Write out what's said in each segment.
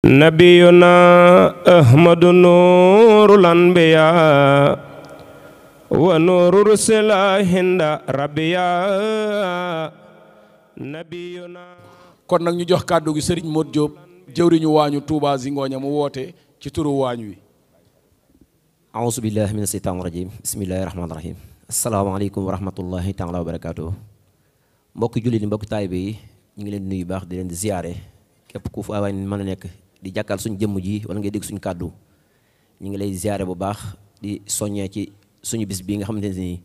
نبينا أحمد نور الأنبياء ونور رسل هند ربيا نبينا. kon nag ñu jox kàddu gi Serigne Modou Diop jëwriñu waañu Touba Zingoña mu woote ci turu waañ wi. aouzu billahi mina seytaani rajim bismillahi rahmaani rahim asalaamaaleykum wa rahmatullahi taala wa barakaatu. mbokki jullit yi mbokki taalibe yi ñu ngi leen di nuyu baax di leen di ziyaare képp ku fa waay mën a nekk di jàkkal suñu jëmm ji wala ngay dégg suñu kàddu ñu ngi lay ziyaare bu baax di soññee ci suñu bis bii nga xamante ne nii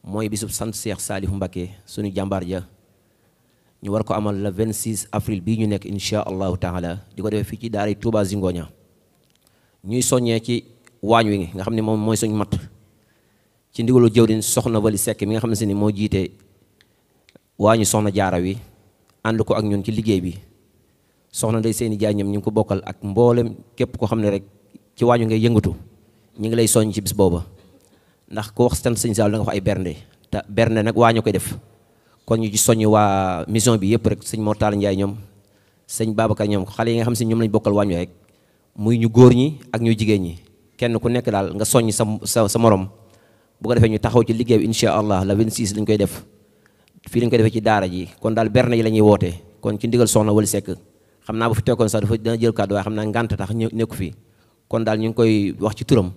mooy bisub sant Cheikh Saliou Mbacké suñu jàmbaar ja ñu war ko amal le 26 avril bii ñu nekk insha allahu taala di ko defee fii ci daara Touba Zingoña ñuy soññee ci waañ wi nga xam ne moom mooy suñu mat ci ndigalu jëwriñ soxna Wali Seck mi nga xam ne ni moo jiite waañu soxna jaara wi ànd ko ak ñun ci liggéey bi soxna Ndey Seeni Jaay ñoom ñu ngi ko bokkal ak mboolem képp koo xam ne rek ci waañu ngay yëngatu ñu ngi lay soññ ci bis booba ndax ko wax sant sëñ Sall da nga wax ay bernde te bernde nag waañu koy def kon ñu ci soññ waa mission bi yëpp rek sëñ Mortala Ndiaye ñoom sëñ Babacar ñoom xale yi nga xam si ñoom lañ bokkal waañu rek muy ñu góor ñi ak ñu jigéen ñi kenn ku nekk daal nga soññ sa morom bu ko defee ñu taxaw ci liggéey bi insha allah la 26 lañ koy def fii lañ koy defee ci daara ji kon daal berne yi la ñuy woote kon ci ndigal soxna Wali Seck xam naa bu fi tekkoon sax dafa dana jël kàddu waaye xam naa ngànt tax nekku fii kon daal ñu ngi koy wax ci turam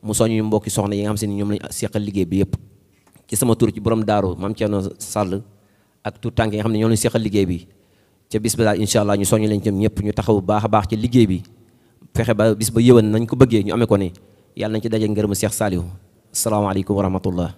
mu soññ ñu mbokki soxna yi nga xam se ni ñoom lañ seqal liggéey bi yëpp ci sama tur ci borom daaru Mame Thierno Sall ak tout tànk yi nga xam ne ñoom lañ seqal liggéey bi ca bis ba daal insha allah ñu soññ leen ci ñëpp ñu taxaw baax a baax ci liggéey bi fexe ba bis ba yëwan nañ ko bëggee ñu amee ko ni yàlla nañ ci daje ngërëmu Cheikh Saliou asalaamaaleykum wa rahmatullah